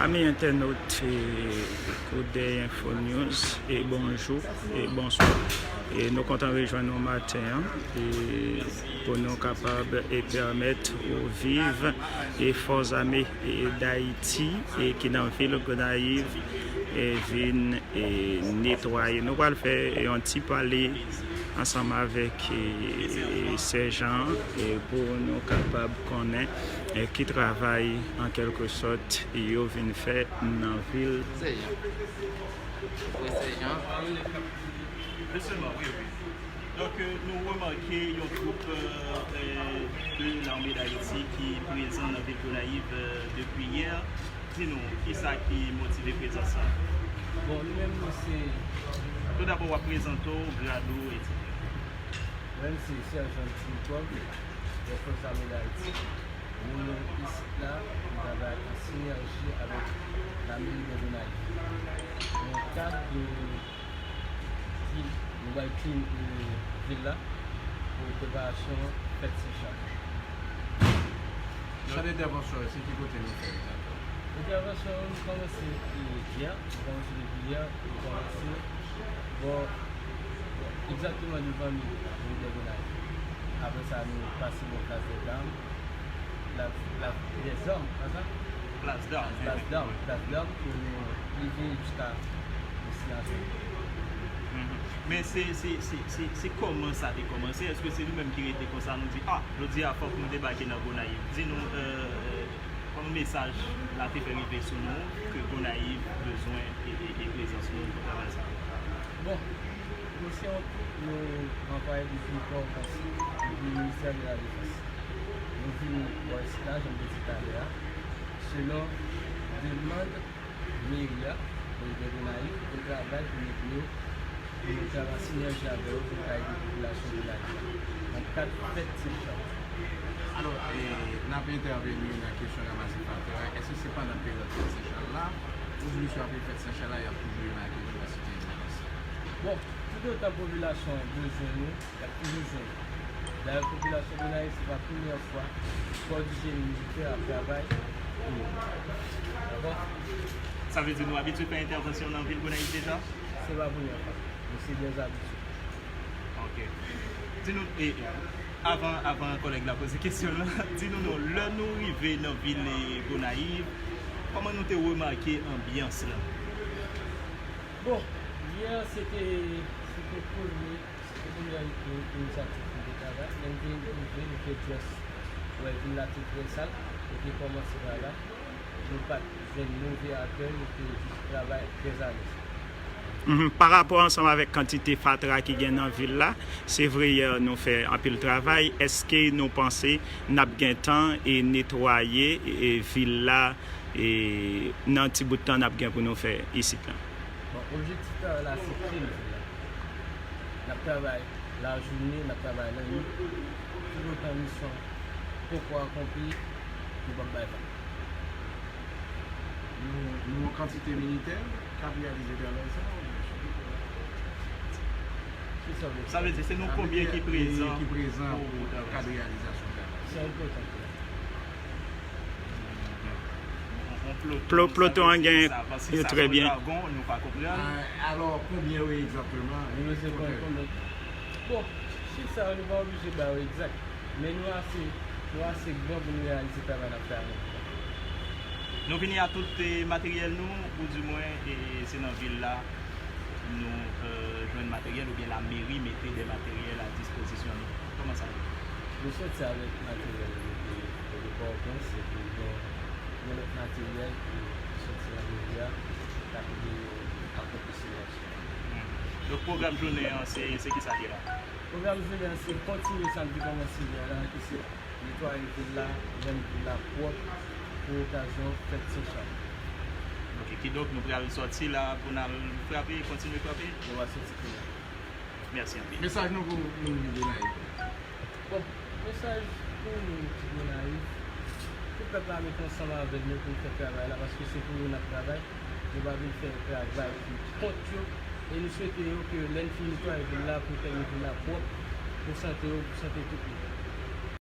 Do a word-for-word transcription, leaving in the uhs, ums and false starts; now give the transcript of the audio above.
Ami entènot, e, Koudèy Info News, e bonjou, e bonswa. E nou kontan rejwenn nou maten an, e pou nou kapab, e pèmèt ou viv, e Fòzame, e Dayiti, e ki nan vil Gonayiv, e vin, e netwaye. Nou pral fè yon ti pale ansanm avèk, e, sèjan, e pou nou kapab konnen, e, ki travay, an kèlke sòt, yo vin fè nan vil. Sèjan. Wi, sèjan. Justement, oui, oui. Donk, euh, nou remake yon twoup, euh, euh, de Lame Dayiti ki prezan nan vil Gonayiv, euh, depi yè. Di nou, kisa ki motive prezans sa? Bon, nou menm, nou se... Tou dabò, w ap prezante w, grad ou, etsetera. Mwen menm se Sèjan Tim Cobb, de Fòs Lame Dayiti. Nou menm isit la, nou travay an sinèji avèk lameri de Gonayiv. Nan kad de vil, nou bay clean, e, vil la pou preparasyon fèt Sen Chak. Chan entèvansyon, se ki kote nou fè egzakteman? Entèvansyon, nou kòmanse, e, yè, nou kòmanse depi yè, nou kòmanse, bon, bon, egzakteman devan meri, meri de Gonayiv. Apre sa, nou pase bò Plas dè Dam, la, la, dè zam, pa sa? Plas dam. Plas dam, plas dam, pou nou rive jiska destinasyon. Mhm. Men se, se, se, se, se kòman sa te kòmanse? Èske se nou menm ki rete konsa, nou di, "A, jodi a, fòk nou debake nan Gonayiv"? Di nou, euh, euh, kòman mesaj la te fè rive sou nou, ke Gonayiv bezwen e, e, e prezans nou pou travay sa? Bon, nou se yon twoup, nou anvayi depi Pòtoprens, depi Ministè de la Defans. Nou vini bò isit la, jan m te di talè a, selon demann meri a, meri de Gonayiv, pou travay pou nèg yo, pou nou travay an sinèji avè yo, pou nou ka ede popilasyon Gonayiv la, nan kad fèt Sen Chak. Alò, e, n ap entèveni nan kesyon ranmase fatra. Èske se pandan peryòd fèt Sen Chak la, oubyen si w ap fèt Sen Chak la, y ap toujou remake vivasite enteresan? Bon, toutotan popilasyon an bezwen nou, y ap toujou jwenn nou. Dayè, popilasyon Gonayiv, se pa premyè fwa kò di jeni militè ap travay pou yo. Dakò? Sa vle di nou abitye fè entèvansyon nan vil Gonayiv deja? Se pa premyè fwa. Nou se dèzabitye. Ok. Di nou, e, avan, avan kòlèg la poze kesyon lan, di nou non, lè nou rive nan vil, e, Gonayiv, kòman nou te remake anbyans lan? Bon, yè se te, se te premye, se te premyè in-, inisyativ pou nou te travay. Lè n te rive, nou te just wè vil la te trè sal, nou te kòmanse travay. Nou pa t jwenn move akèy, nou te jis travay trè alèz. Mhm. Pa rapò ansanm avèk kantite fatra ki gen nan vil la, se vre yè nou fè anpil travay. Èske nou panse n ap gen tan e netwaye, e, vil la, e, nan ti bout tan n ap gen pou nou fè isit la? Bon, objektif travay la se clean vil la. N ap travay lajounen, n ap travay lannwit. Toutotan misyon poko akonpli, nou p ap bay vag. Nou, nou yon kantite militè k ap reyalize travay sa a, oubyen se... Kisa w vle di? Sa vle di, se nou konbyen ki prezan, ki prezan pou, pou pou travay kad sa a? Reyalizasyon travay sa a. Se yon ploton ki la. Plo-, ploton an gen, trè byen. Jargon, nou pa konprann. Ah, alò, konbyen yo ye egzakteman? Nou bezwen konn konbyen. Bon, chif sa yo, nou pa oblije ba yo egzak. Men nou ase, nou ase gran pou nou reyalize travay n ap fè a menm tan. Nou vini a tout, eh, materyèl nou, oudimwen, eh, se nan vil la nou, eh, jwenn materyèl oubyen lameri mete de materyèl a dispozisyon nou. Kòman sa ye? Nou soti avèk materyèl nou mete de Pòtoprens, epi gen, gen lòt materyèl ki soti nan meri a, k ap ede yo akonpli seleksyon. Hmm. Donk, pwogram jounen an, se, se kisa ki la? Pwogram jounen an, se kontinye sa n te kòmanse yè la, ki se netwaye vil la, rann vil la pwòp pou okazyon fèt Sen Chak. Ok, kidonk, nou pral sòti la pou n al frape, kontinye frape? Nou va sòti kounye a. Mèsi anpil. Mesaj nou pou moun Gonayiv. Bon, mesaj pou moun Gonayiv, pou pèp la mete ansanm avè nou pou n fè travay la, paske se pou yo n ap travay. Nou pa vin fè travay ki kont yo. E nou swete yo ke lè n fin netwaye vil la, pou tèt nou vin la pwòp, pou sante yo, pou sante tout moun.